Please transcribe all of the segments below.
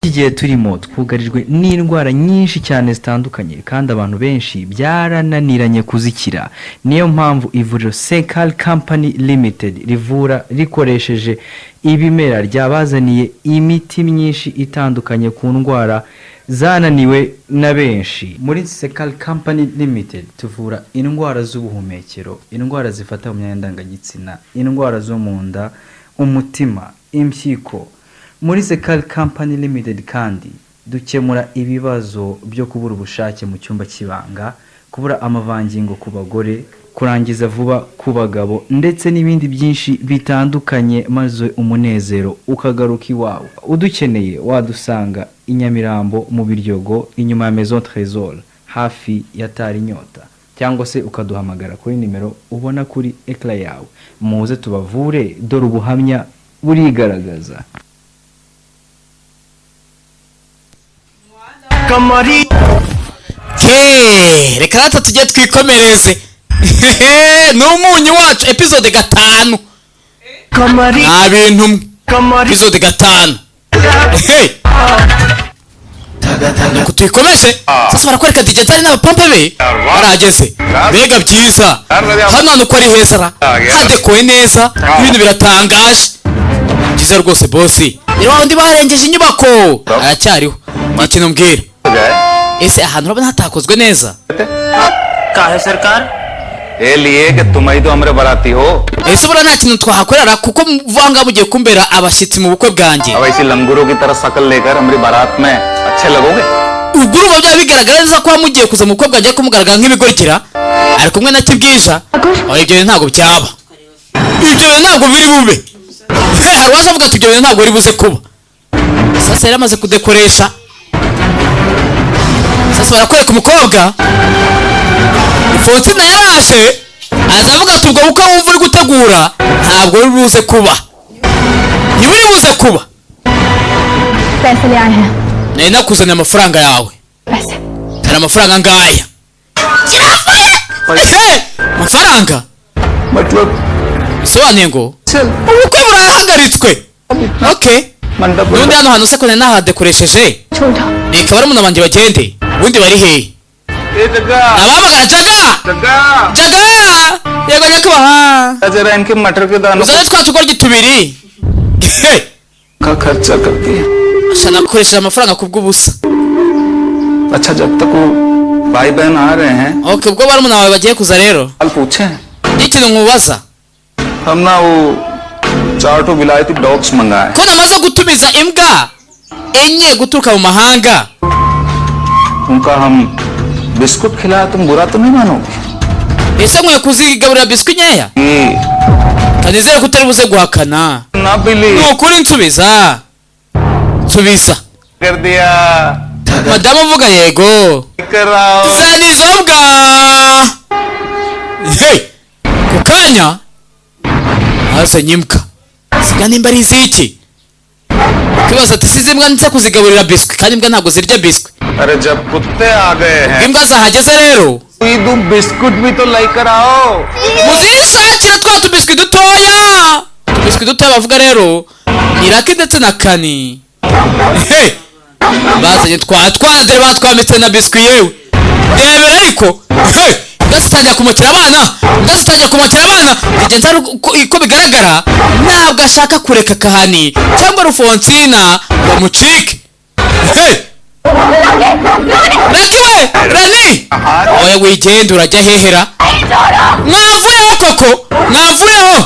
Iki gihe turimo twugarijwe n'indwara nyinshi cyane zitandukanye, kandi abantu benshi byarananiranye kuzikira. Niyo mpamvu ivuriro Sekal Company Limited rivura rikoresheje ibimera ryabazaniye imiti myinshi itandukanye ku ndwara zananiwe na benshi. Muri Sekal Company Limited tuvura indwara z'ubuhumekero, indwara zifata mu myanya ndangagitsina, indwara zo mu nda, umutima, impyiko. Muri Sekal Company Limited kandi dukemura ibibazo byo kubura ubushake mu cyumba cy'ibanga, kubura amavangingo ku bagore, kurangiza vuba ku bagabo, ndetse n'ibindi byinshi bitandukanye, maze umunezero ukagaruka iwawe. Udukeneye wadusanga i Nyamirambo mu Biryogo, inyuma ya Maison Trésor, hafi ya Tari Inyota, cyangwa se ukaduhamagara kuri nimero ubona kuri écran yawe. Muze tubavure, dore ubuhamya burigaragaza. Ke reka rata tujye twikomereze. Ni umunyu wacu, episode 5, nta bintu mwe, episode 5. Hey! Nuko tuyikomeje sasa, barakwereka DJ Ntari n'abapampe be barageze. Mbega byiza hano hantu uko ari heza ra, hadekoye neza, ibintu biratangaje, byiza rwose. Bosi ni wa wundi barengeje inyubako, aracyariho. Ni ikintu mbwira, ese ahantu urabona hatakozwe neza? काहे सरकार? ए लिए कि तुम ही तो हमरे बराती हो। Ese buriya nta kintu twahakorera, kuko muvanga mugiye kumbera abashyitsi mu bukwe bwanjye? अब ऐसी लंगूरों की तरह शकल लेकर हमारी बारात में अच्छे लगोगे? Ubwo urumva byaba bigaragara neza ko mugiye kuza mu bukwe bwanjye ariko mugaragara nk'ibigorikira? Ari kumwe na Kibwija. Oya, ibyo bintu ntabwo byaba, ibyo bintu ntabwo biri bube. Hari uwaje avuga ati ibyo bintu ntabwo biri buze kuba. Sasa yari amaze kudekoresha. Sasa barakwereka umukobwa Fonsina yaraje, aza avuga ati ubwo bukwe wumva uri gutegura ntabwo buri buze kuba, ntiburi buze kuba. पैसे ले आए हैं। Nari nakuzaniye amafaranga yawe. पैसे। Hari amafaranga ngaya. Ehe, amafaranga. मतलब Bisobanuye ngo ubukwe burahagaritswe. Okay. मंडप N'ubundi hano hantu se ko nari nahadekoresheje? छोड़ दो। Reka barumuna banjye bagende. Ubundi bari hehe? ए जग्गा। Abahamagara Jaga. Jagga. Jaga, yego nyakubahwa. जरा इनके मटर के दानों Uzane twa tugoryi tubiri. He, का खर्चा कर दिया। Asha nakoresheje amafaranga ku bw'ubusa. अच्छा, जब तक वो भाई बहन आ रहे हैं, Okay, ubwo barumuna bawe bagiye kuza rero, कल पूछे n'ikintu nkubaza. हम ना वो चार ठो विलायती डॉग्स मंगाए। Ko namaze gutumiza imbwa enye guturuka mu mahanga, उनका हम बिस्कुट खिलाया, तुम बुरा तो नहीं मानोगे? Ese nkwiye kuzigaburira biswi nkeya? ये Kanizere ko utari buze guhakana. ना बिली। Ni ukuri, nsubiza, nsubiza. कर दिया। Madamu uvuga yego. कर रहा हूँ। Zana izo mbwa. Hey! Ku kanya hazanye imbwa siga, nimba ari iziki, kibazo ati sizi imbwa ndetse kuzigaburira biswi, kandi imbwa ntabwo zirya biswi. अरे जब कुत्ते आ गए हैं, Imbwa zahageze rero, दू बिस्कुट भी तो लेकर आओ। Muzishakire twa tubiswi dutoya. Tubiswi dutoya bavuga rero ni Raki ndetse na Kani. Hey! Bazanye twa twana, dore batwambitse na biswi. Yewe, ndebera ariko. Hey! Imbwa zitangira kumokera abana, imbwa zitangira kumokera abana. Bigenza uko bigaragara ntabwo ashaka kureka Kahani cyangwa Rufonsina ngo amucike. Hey! Raki we, Rani, oya, wigenda, urajya hehera? Mwavuyeho koko, mwavuyeho,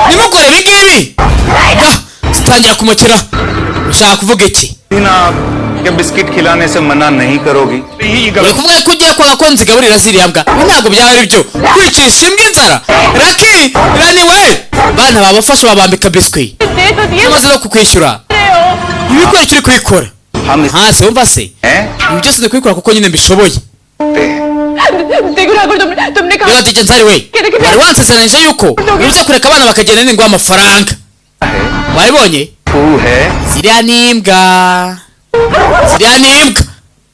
nimukore ibi ngibi. Ah, zitangira kumokera. Ushaka kuvuga iki? ना के बिस्किट खिलाने से मना नहीं करोगी। Uri kuvuga ko ugiye kwanga ko nzigaburira ziriya mbwa? Ibi ntabwo byaba ari byo, kwicisha imbwa inzara. Raki, Rani we, bana babafasha, babambika biswi. दे तो दिए। Tumaze no kukwishyura, ibikoresho uri kubikora. हम इस Hasi wumva se, हैं ibi byose ndi kubikora kuko nyine mbishoboye. देखो ठाकुर, तुमने तुमने कहा Reba DJ Nzari we, wari wansezeranyije yuko uza kureka abana bakagenda n'ingwa amafaranga wabibonye. तू है। Ziriya ni imbwa, ziriya ni imbwa.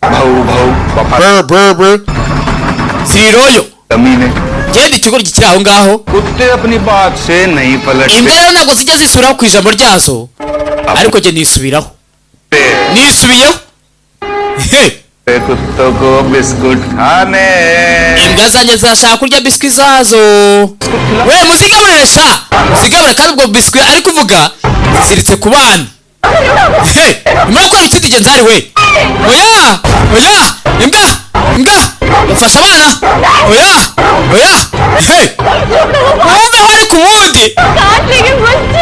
भाऊ भाऊ वफा। Ziriroyo. कमी ने Genda, ikigoryi kiri aho ngaho. कुत्ते अपनी बात से नहीं पलटते। Imbwa rero ntabwo zijya zisubiraho ku ijambo ryazo, ariko jye nisubiraho. Nisubiyeho. He! कुत्तों को बिस्कुट खाने. Imbwa zanjye zirashaka kurya biswi zazo. We, muzigaburire sha, muzigaburire. Kandi ubwo biswi ari kuvuga ziziritse ku bana. He, nyuma yo gukora ikindi genzari we. Oya, oya, imbwa, imbwa bafasha abana. Oya, oya. He, wumve ari ku wundi.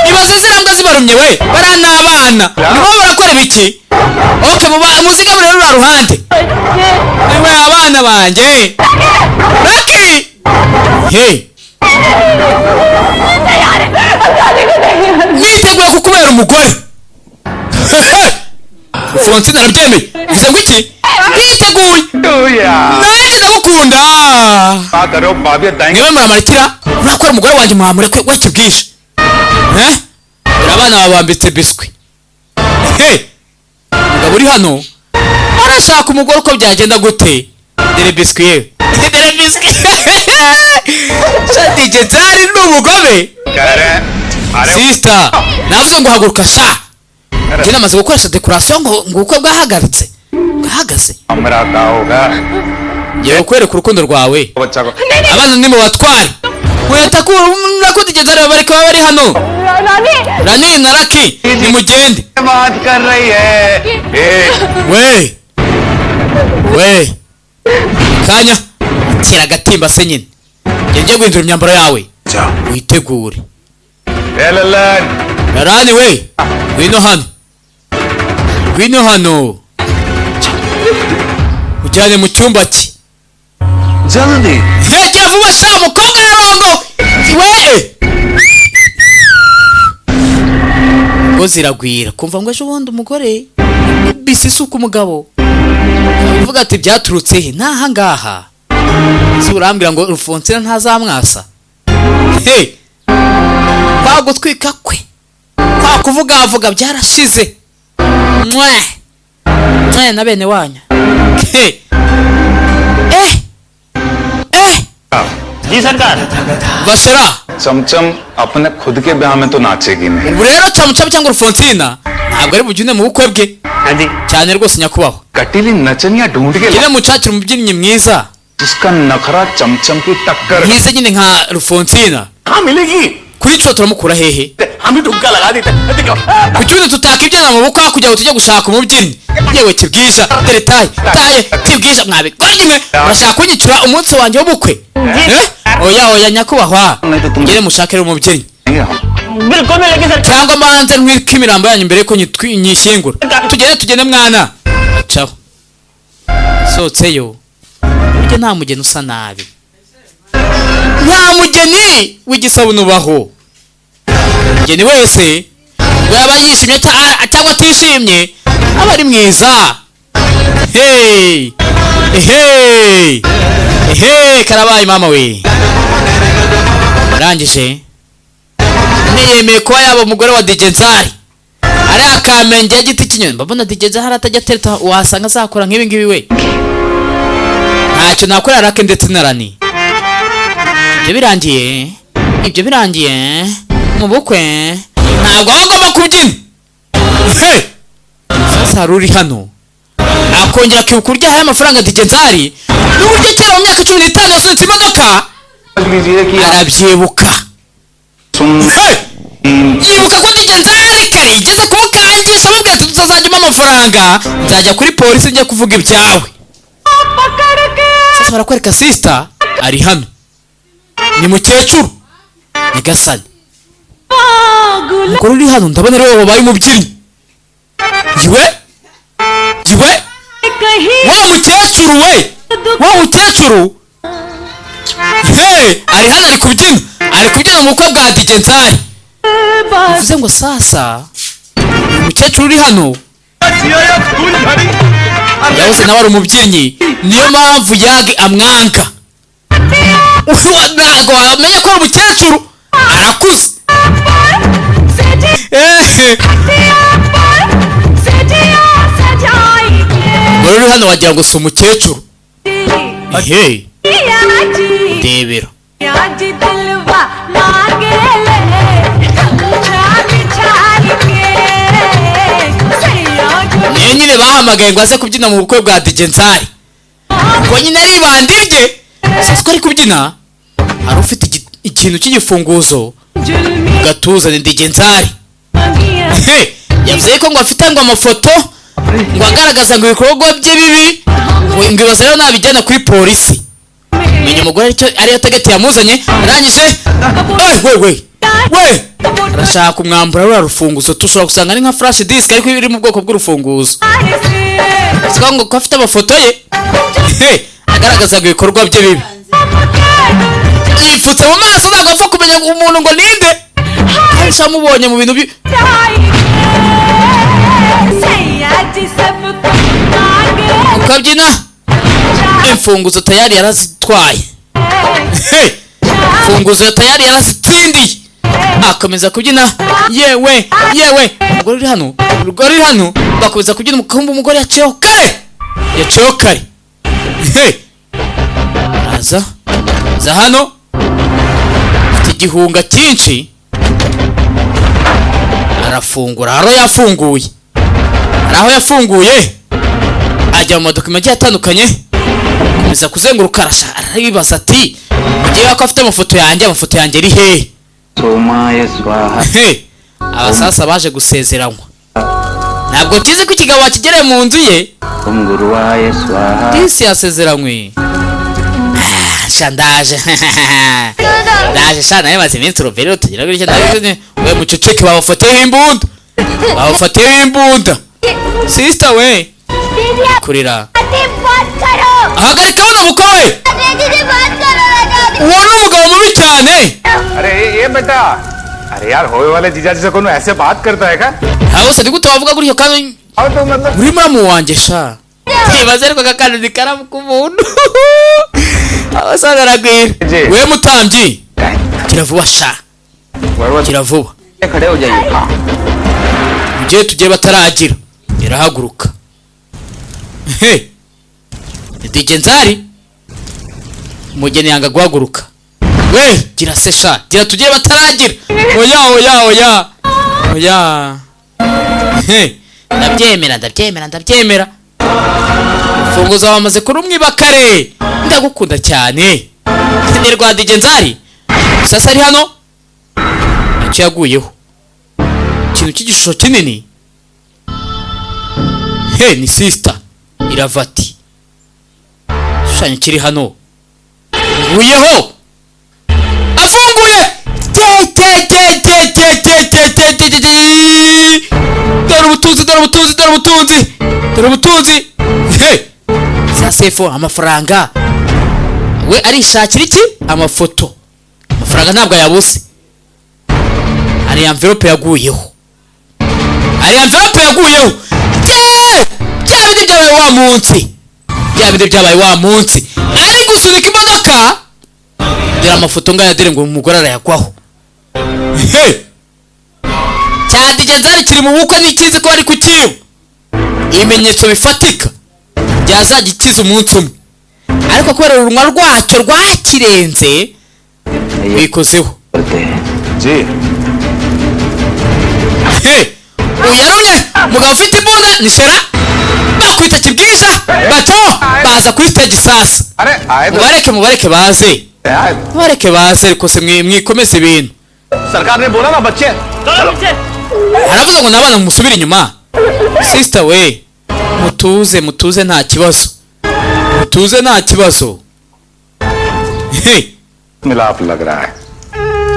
Ibaze ziriya mbwa zibarumye we. Bariya ni abana, nibo barakora ibiki? Okay, muzigaburire ruriya ruhande. Niwe abana banjye. Lucky, hey, niteguye kukubera umugore. Francine arabyemeye. Bivuze ngo iki? Niteguye. Nanjye ndagukunda. बात करो भाभी दाएंगे. Niwe muramarikira murakora umugore wanjye, mwamureke we kibwishe. Eh, dore abana babambitse biswi. Hey, umugabo uri hano arashaka umugore uko byagenda gute. Dore biswi yewe, dore biswi. Shati Genzari ni umugome. कह रहे हैं अरे. Sister, navuze ngo haguruka sha. Njye namaze gukoresha decoration ngo ubukwe bwahagaritse, bwahagaze. हमरा का होगा? Ngiye kukwereka urukundo rwawe. बच्चा को. Abana ni mu batware. Nakunda Genzari, bari kuba bari hano. Rani. Rani na Lucky, nimugende. बात कर रही है ए. We we, kanya tera agatimba se nyine. Njye ngiye guhindura imyambaro yawe, witegure. A Lallan. Rani we, ngwino hano, ngwino hano, ujyane mu cyumba cye. जल्दी. Hegera vuba sha, mukobwa yarongo we. Ngo ziragwira kumva ngo ejo bundi umugore bisi isuka umugabo uvuga ati byaturutse he n'aha ngaha. Si urambwira ngo Rufonsina ntazamwasa? He, kwa gutwika kwe, kwa kuvugavuga byarashize. Mwe mwe na bene wanyu. He, eh eh. जी सरकार. Bashara. चमचम अपने खुद के ब्याह में तो नाचेगी नहीं. Ubu rero Camucamu cyangwa Rufonsina ntabwo ari bubyine mu bukwe bwe. हाँ जी. Cyane rwose nyakubahwa. कटीली नचनिया ढूंढ के ला, Ngene mucakira umubyinnyi mwiza जिसका नखरा चमचम की टक्कर. mwiza nyine nka Rufonsina. कहाँ मिलेगी? Kuri inshuro turamukura hehe? हम ही ठुमका लगा देते. Ku cyundi tutakibyina mu bukwe kugira ngo tujye gushaka umubyinnyi. Yewe kibwisha, dore taye taye kibwisha. Mwabikora mwe, murashaka kunyicura umunsi wanjye w'ubukwe. Eh? Oya, oya nyakubahwa, ngere mushake rero umubyinnyi. बिल्कुल मिलेगी सरकार. Cyangwa mbanze ntwike imirambo yanyu mbere yuko nyishyingura. Tugende, tugende mwana. Acaho sohotseyo. Burya nta mugeni usa nabi, nta mugeni w'igisabune ubaho. Umugeni wese ngo yaba yishimye cyangwa atishimye aba ari mwiza. Hey hey hey, karabaye mama we. Arangije ntiyemeye kuba yaba umugore wa DJ Nzari. Ari akamenge ya giti cy'inyoni. Mbabona DJ Nzari atajya atereta, wasanga azakora nk'ibi ngibi we. Ntacyo nakorera Lucky ndetse na Rani. Ibyo birangiye, ibyo birangiye mu bukwe ntabwo aba agomba kubyina. Hey! Sasa hari uri hano akongera akibuka uburyo yahaye amafaranga DJ Nzari n'uburyo kera mu myaka 15 yasunitse imodoka. लीजिए कि Arabyibuka. सुन. Hey! Yibuka ko DJ Nzari kare igeze kumukangisha, amubwira ati tutazajya umpa amafaranga nzajya kuri polisi njya kuvuga ibyawe. Sasa barakwereka sister ari hano, ni mukecuru nyagasani. Umugore uri hano ndabona rero wabaye umubyinnyi. Yiwe yiwe, wa mukecuru we, wa mukecuru. Hey, ari hano ari kubyina, ari kubyina mu bukwe bwa DJ Nzari. Bivuze ngo sasa uyu mukecuru uri hano yahoze nawe ari umubyinnyi, niyo mpamvu yagi amwanga. Ntabwo wamenya ko ari umukecuru, arakuze. Eh, umugore uri hano wagira ngo si umukecuru. Ehe, ndebera. दिलवा मांगे ले Nenye. Kumbe bahamagaye ngo aze kubyina mu bukwe bwa DJ Nzari, ngo nyine ari ibandi rye. Sasa ko ari kubyina, hari ufite ikintu cy'igifunguzo mu gatuza, ni DJ Nzari. He, yavuze ko ngo afite ngo amafoto ngo agaragaza ngo ibikorwa bye bibi, ngo ibaze rero nabijyana kuri polisi. Menya umugore aricyo ariyo target yamuzanye. Arangije, we we we, arashaka kumwambura ruriya rufunguzo. Tushobora gusanga ari nka flash disk, ariko iri mu bwoko bw'urufunguzo. Siko ngo ko afite amafoto ye, he, agaragaza ngo ibikorwa bye bibi. Yipfutse mu maso, ntabwo apfa kumenya umuntu ngo ninde, kandi amubonye mu bintu bi सैया जी सबको मांगे। Ukabyina, imfunguzo tayari yarazitwaye. Hey! Imfunguzo tayari yarazitsindiye, akomeza kubyina. Yewe yewe, umugore uri hano, umugore uri hano, bakomeza kubyina. Kumva umugore yaciyeho kare, yaciyeho kare. Hey! Araza, aza hano afite igihunga cyinshi, arafungura. Hari aho yafunguye, hari aho yafunguye, ajya mu ma document agiye atandukanye, akomeza kuzenguruka. Arabibaza ati: "Mugihe ko afite amafoto yanjye, amafoto yanjye ari hehe?" सोमाय स्वाहा। He, abasasa baje gusezeranywa, ntabwo kizi ko ikigabo wakigereye mu nzu ye. Om गुरुवाय स्वाहा। Disi yasezeranywe. Ah, sha ndaje, ndaje sha, nawe maze iminsi uruvero tugira gutya ndaje. We muceceke, babafateho imbunda, babafateho imbunda. Sister we, kurira, hagarika buno bukwe, uwo ni umugabo mubi cyane. अरे ये बेटा, अरे यार, होए वाले जीजा जी से कोनो ऐसे बात करता है क्या? Aho se ni gute wavuga gutyo kandi और तो मतलब uri muramu wanjye sha? Ntibaze, ariko aka kana ni karamu k'umuntu, abasaza aragwira. Je. We mutambyi, gira vuba sha, gira vuba. खड़े हो जाइए, हाँ। Mugihe tugiye bataragira, irahaguruka. He, ni DJ Nzari. Umugeni yanga guhaguruka. We gira se sha, gira tugiye bataragira. Oya oya oya oya. He, ndabyemera, ndabyemera, ndabyemera. Imfunguzo bamaze kurumwiba kare. Ndagukunda cyane. Ni rwa DJ Nzari. Sasa ari hano, icyo yaguyeho, ikintu cy'igishusho kinini. He, ni sister Iravati. Igishushanyo kiri hano nguyeho, afunguye te te te te te te te te te te te. Dore ubutunzi, dore ubutunzi, dore ubutunzi, dore ubutunzi. He, za sefo, amafaranga. We arishakira iki? Amafoto. Amafaranga ntabwo yabuze. Hari envelope yaguyeho, hari envelope yaguyeho. Bya bindi byabaye wa munsi, bya bindi byabaye wa munsi ari gusunika imodoka. Dore amafoto ngaya, dore ngo umugore arayagwaho. He, cya DJ Nzari kiri mu bukwe, ntikizi ko bari kukiba. Ibimenyetso bifatika byazajya ikiza umunsi umwe, ariko kubera urunwa rwacyo rwakirenze bikozeho. करते हैं। जी। He, uyarumye umugabo ufite imbunda ni shera bakwita kibwiza, bacaho baza kuri stage sasa. अरे आए तो Mubareke, mubareke baze. आए। Mubareke baze, ariko se mwikomeze ibintu. सरकार ने बोला ना बच्चे, चलो। Aravuze ngo nabana musubire inyuma. Sister we, mutuze, mutuze, nta kibazo, mutuze, nta kibazo. He, मिलाप लग रहा है।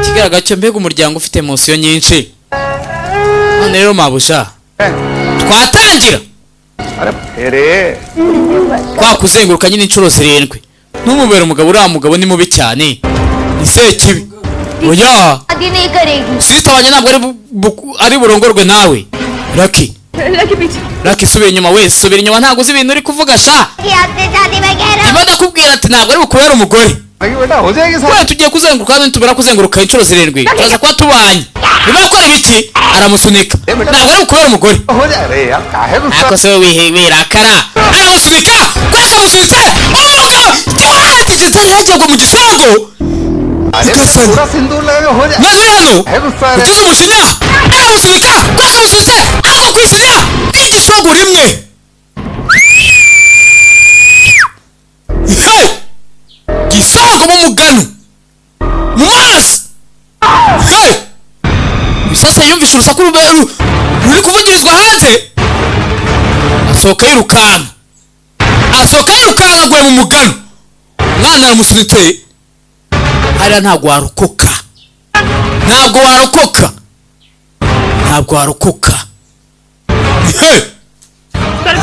ikigaragara cyo mbega umuryango ufite emotion nyinshi. None rero mabuja, twatangira. अरे फेरे। Kwa kuzenguruka nyine inshuro zirindwi. Ntumubere umugabo, uriya mugabo ni mubi cyane, ni sekibi. Oya. शादी नहीं करेगी। Sister wanjye ntabwo ari ari burongorwe nawe, Lucky. Lucky, पीछे। Lucky, subira inyuma we, subira inyuma, ntabwo uzi ibintu uri kuvuga sha. आपसे शादी में कह रहा Ndimo ndakubwira ati ntabwo ari bukubere umugore. नहीं बेटा, हो जाएगी साहब। Kubera tugiye kuzenguruka hano, nitumara kuzenguruka inshuro zirindwi turaza kuba tubanye. Ndimo gukora ibiki? Aramusunika. Ntabwo ari bukubere umugore. हो जाए। अरे यार, काहे गुस्सा? Ariko se we wirakara? Aramusunika, kubera kamusunitse umugabo cyangwa yagiye mu gisogo. अरे Gasani. पूरा सिंदूर लगेगा, हो जाए। Mwana uri hano काहे गुस्सा है? ugize umujinya, aramusunika, kubera kamusunitse agwa ku isinya y'igisogo rimwe. Urusaku ruri kuvugirizwa hanze. Asohoka yirukanka, asohoka yirukanka, aguye mu mugano. Umwana aramusunitse hariya. Ntabwo warokoka, ntabwo warokoka, ntabwo warokoka. Hey!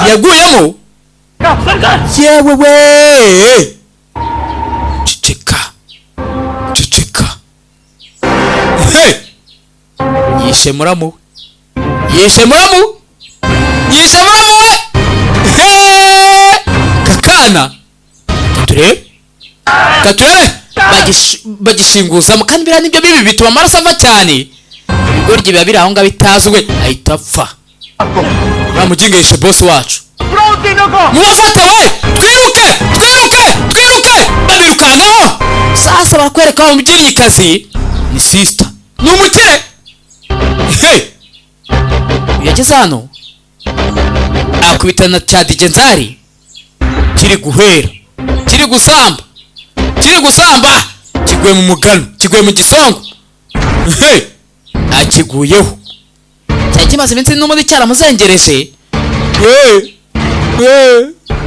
Yaguyemo. Yewe we, ceceka, ceceka. Hey! Yishe muramu we, yishe muramu, yishe muramu we. Hey! Kakana katurebe, katurebe. Bagishinguzamo kandi biriya nibyo bibi, bituma amaraso ava cyane. Ibigoryi biba biri aho ngaho bitazwe, ahita apfa. Uriya muginga yishe bosi wacu. Mubafate we, twiruke, twiruke, twiruke! Babirukankaho. Sasa barakwereka wa mubyinnyikazi ni sister, ni umukire. Hey! Yageze hano akubitana cya digenzari kiri guhera, kiri gusamba, kiri gusamba, kiguye mu mugano, kiguye mu gisongo. Hey! Akiguyeho. Cyari kimaze iminsi n'ubundi cyaramuzengereje. Hey! Hey!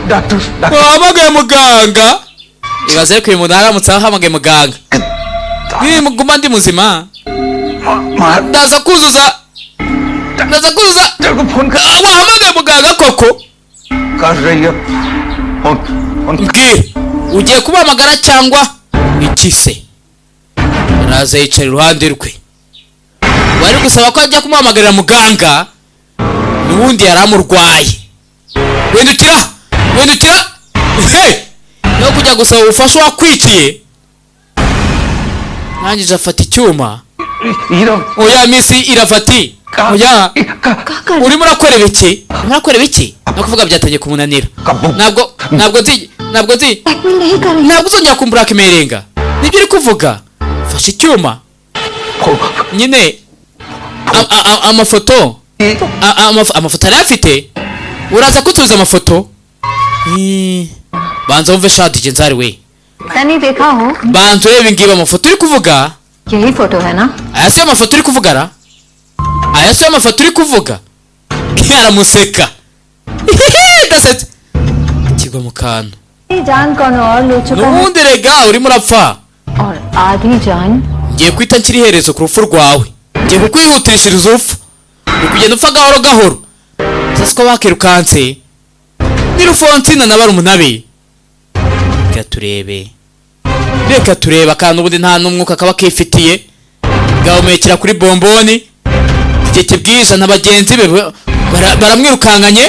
Doctor, doctor. Wahamagaye muganga? Ibaze ko uyu muntu aramutse ahamagaye muganga, nimuguma ndi muzima मार ndaza kuzuza, ndaza kuzuza. तेरे को phone कर Ah, wahamagaye muganga koko? कर रही है phone, phone. Mbwira, ugiye kubahamagara cyangwa iki se? Araza yicara iruhande rwe. Wari gusaba ko ajya kumuhamagarira muganga, n'ubundi yari amurwaye. Windukira, windukira. Hey! No kujya gusaba ubufasha wakwiciye. Arangije afata icyuma. Hero. Oya, misi iravati, oya. Urimo urakora ibiki? Urimo urakora ibiki? No kuvuga byatangiye kumunanira. Ntabwo, ntabwo nzi, ntabwo nzi. Blackmail नहीं कर रही। Ntabwo uzongera kumblackmailinga, nibyo uri kuvuga? Fashe icyuma nyine. Amafoto, amafoto yari afite. Uraza kutuza amafoto. Banza wumve shadi nzari we. नहीं देखा हो। Banza urebe ngibi, amafoto uri kuvuga. यही फोटो है ना? Aya siyo mafoto uri kuvuga ra? Aya siyo mafoto uri kuvuga? Aramuseka, ndasetse, kigwa mu kantu. जान कौन और ले चुका है। N'ubundi rega urimo urapfa. और आधी जान Ngiye kwita nshyira iherezo ku rupfu rwawe, ngiye kukwihutishiriza urupfu, uri kugenda upfa gahoro gahoro. Sasa ko bakirukanse ni Rufonsina na barumuna be. Reka turebe, reka turebe. Akantu ubundi nta n'umwuka kaba kifitiye, gahumekera kuri bomboni. Igihe kibwije na bagenzi be baramwirukankanye.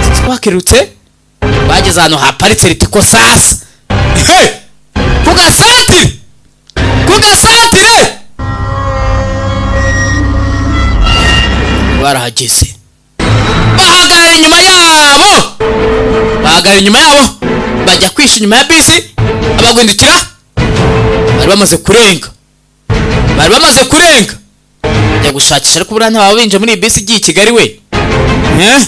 Sasa ko bakirutse bageze ahantu haparitse Ritco. Sasa, hey! Ku gasantire, ku gasantire barahageze, bahagarara inyuma yabo, bahagarara inyuma yabo, bajya kwisha inyuma ya bisi. Abagwindukira bari bamaze kurenga, bari bamaze kurenga, bajya gushakisha. Ariko buriya ntibaba binjiye muri iyi bisi igiye i Kigali we, eh?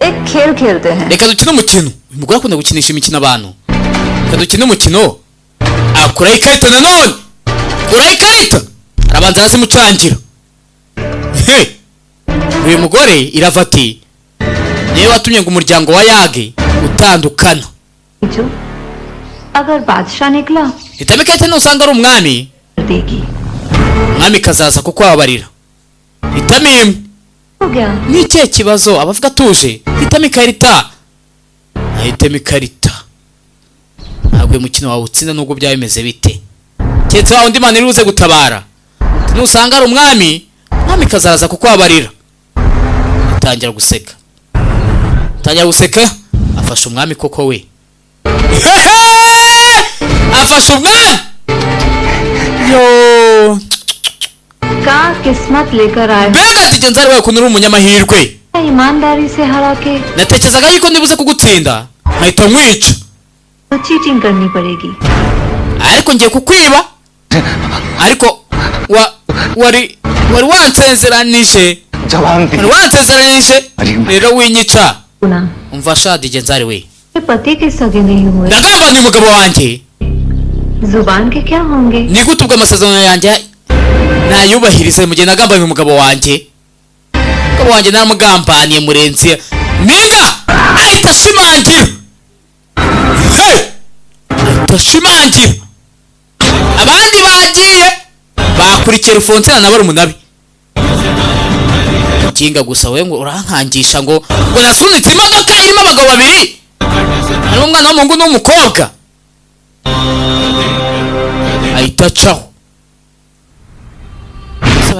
एक खेल खेलते हैं। Reka dukine umukino. Uyu mugore akunda gukinisha imikino abantu. Reka dukine umukino. Akuraho ikarita nanone, kuraho ikarita, arabanza arazimucangira. Hey! Uyu mugore iravati niwe watumye ngo umuryango wa Yage utandukana. जो अगर बादशाह निकला Hitamo ikarita, nusanga ari umwami, देगी। Umwami kazaza kukubabarira. Hitamo imwe. हो गया। Ni ikihe kibazo? Abavuga atuje. Hitamo ikarita, ahitamo ikarita. Ntabwo uyu mukino wawutsinda nubwo byaba bimeze bite, keretse wa undi Imana iri buze gutabara. Nusanga ari umwami, umwami kazaza kukubabarira. Atangira guseka, atangira guseka. Afashe umwami koko we. Hehe! Afashe umwami yo. का किस्मत लेकर आए। Mbega ati genzi wawe ukuntu uri umunyamahirwe! ईमानदारी से हरा के Natekerezaga yuko ndibuze kugutsinda nkahita nkwica. तो चीटिंग करनी पड़ेगी। Ariko ngiye kukwiba. Ariko wa wari wansezeranije. जवान थी। Wari wansezeranije rero, winyica. Guna. Umva shadi genzari we. पति के सगे नहीं हुए। Ndagambaniye umugabo wanjye. जुबान के क्या होंगे? Ni gute ubwo amasezerano yanjye Nayubahirize mu gihe nagambaniye umugabo wanjye. Umugabo wanjye naramugambaniye. Murenzi niga ahita ashimangira. Hey! Ahita ashimangira. Abandi bagiye bakurikiye Rufonsina na barumuna be. Kinga gusa we, ngo urankangisha ngo nasunitse imodoka irimo abagabo babiri, harimo umwana w'umuhungu n'umukobwa. Ahita acaho gusa.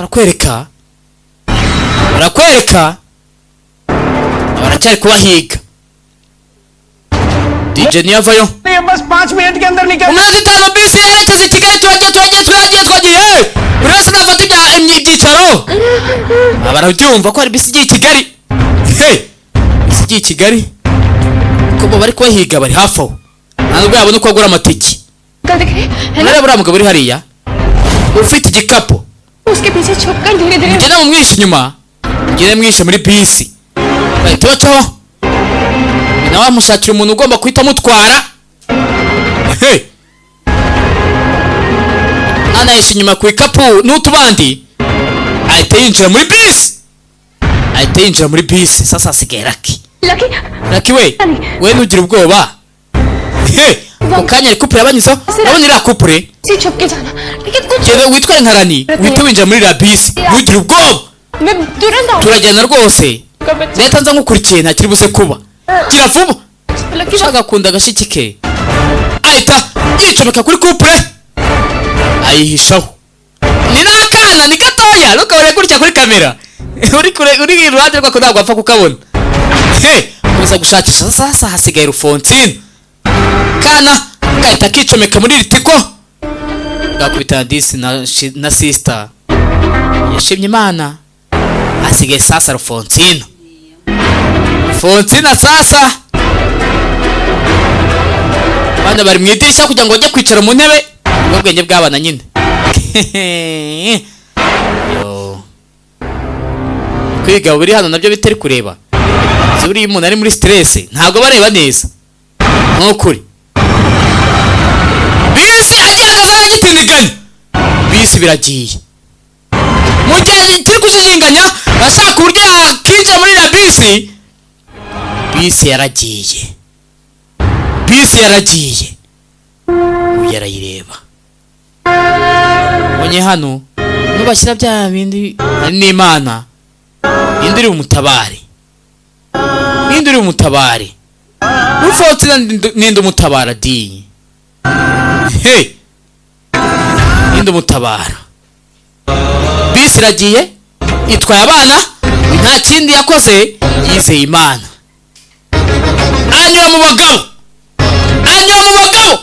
Barakwereka baracyari kubahiga. DJ niyo avayo. बस 5 मिनट के अंदर निकल। Mu minota 5 bisi yerekeza i Kigali. Turagiye, turagiye, turagiye, twagiye. Buri wese nafata ibyicaro. Aba barabyumva ko hari bisi igiye i Kigali. Hey! Bisi igiye i Kigali ko bo bari kubahiga, bari hafi aho, nta nubwo yabona uko agura amatike. Murareba uriya mugabo uri hariya ufite igikapu. उसके पीछे छुप कर धीरे धीरे Mugende mumwishe inyuma, mugende mwishe muri bisi. Bahita bacaho, nawe amushakira umuntu ugomba guhita amutwara. Hey! Mwana yishe inyuma ku ikapu n'utubandi, ahita yinjira muri bisi, ahita yinjira muri bisi. Sasa hasigaye Lucky. Lucky. Lucky we, we ntugire ubwoba. Hey! Ako kanya ari couple yabanyuzeho. Urabona iriya couple? से छुप के जाना, लेकिन कुछ Genda witware nka Rani, uhite winjira muri iriya bisi, ntugire ubwoba. मैं तुरंत आऊँ। Turajyana rwose. Leta nza nkukurikiye, ntakiri buze kuba. Gira vuba. Lucky. Ushaka akunda agashiki ke, ahita yicomeka kuri couple, ayihishaho. Ni n'akana, ni gatoya, ntukabone gutya kuri kamera. Uri kure, uri iruhande rwako ntabwo wapfa kukabona. He, komeza gushakisha. Sasa hasigaye Rufonsine. Kana gahita kicomeka muri Ritco, gakubita disi na sister yashimye Imana. Hasigaye sasa Rufonsina. Rufonsina sasa, abana bari mu idirishya kugira ngo bajye kwicara mu ntebe. Ubwo bwenge bw'abana nyine. Yo. Kwiga buri hano nabyo bitari kureba. Uzi buriya umuntu ari muri stress ntabwo bareba neza nk'ukuri. Bisi agihagaze aragitindiganya, bisi biragiye. Mu gihe kiri kujijinganya ashaka uburyo yakinjira muri iriya bisi, bisi yaragiye, bisi yaragiye. Uyu arayireba. Ubonye hano nubashyira bya bindi hari n'Imana. Ninde uri bumutabare? Ninde uri bumutabare? Rufotse, ninde umutabara di? Hey, ninde umutabara? Bisi iragiye, itwaye abana. Nta kindi yakoze, yizeye Imana. Anyura mu bagabo, anyura mu bagabo.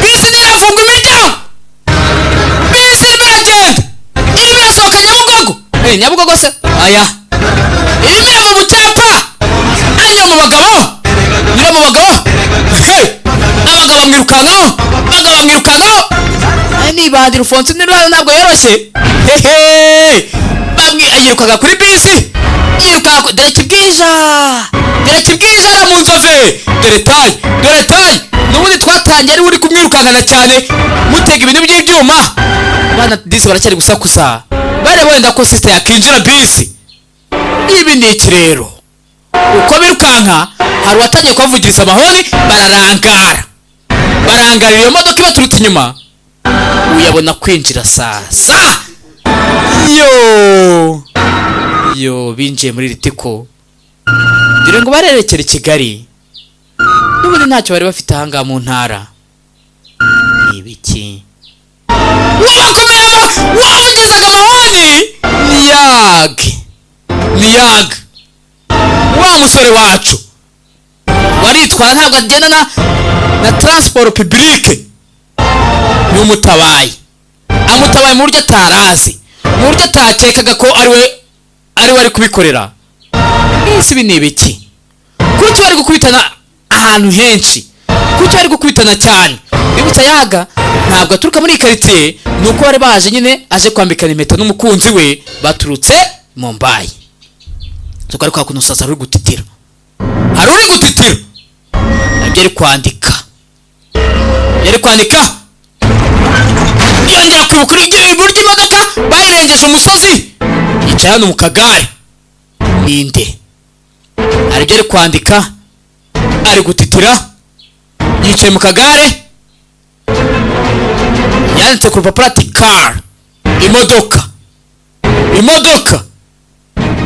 Bisi ntirafunga imiryango, bisi irimo iragenda, irimo irasohoka Nyabugogo. Eh, Nyabugogo se aya irimo irava mu cyapa. Anyura mu bagabo, anyura mu bagabo. Hey! Abagabo bamwirukankaho, abagabo bamwirukankaho. Aya ni ibandi. Rufonse ntabwo yoroshye. Hehe, bamwe yirukaga kuri bisi, yirukaga dore kibwija, dore kibwija ara mu nzove. Dore tayi, dore tayi. N'ubundi twatangiye ari we uri kumwirukankana cyane, mutega ibintu by'ibyuma. Abana disi baracyari gusakuza, bareba wenda ko sister yakinjira bisi. Ibi ni iki rero? Uko birukanka hari uwatangiye kubavugiriza amahoni, bararangara, barangarira iyo modoka ibaturutse inyuma. Uyabona kwinjira sasa. Yo yo, binjiye muri Ritco, dore ngo barerekera i Kigali. N'ubundi ntacyo bari bafite ahangaha mu ntara. Ni ibiki wabakomeye wavugizaga amahoni? Ni Yage, ni Yaga, wa musore wacu waritwara, ntabwo agenda na transport publique. N'umutabaye, amutabaye mu buryo atarazi, mu buryo atakekaga ko ari we ari kubikorera. Ese ibi ni ibiki? Kuki bari gukubitana ahantu henshi? Kuki bari gukubitana cyane? Bibutsa Yaga ntabwo aturuka muri iyi karitsiye, ni uko bari baje nyine aje kwambikana impeta n'umukunzi we, baturutse Mumbai. Tuko ari kwa kuntu sasa uri gutitira, hari uri gutitira ibyo ari kwandika, yari kwandika. Yongera kwibuka uburyo imodoka bayirengeje umusozi. Yicaye hano mu kagare. Ninde? Hari ibyo ari kwandika, ari gutitira, yicaye mu kagare. Yanditse ku rupapuro ati "car", imodoka, imodoka.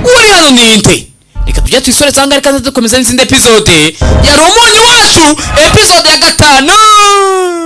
Uri hano ninde? Reka tujye tuyisore cyangwa reka dukomeza n'izindi episode. Yari Umunyu Wacu, episode ya 5.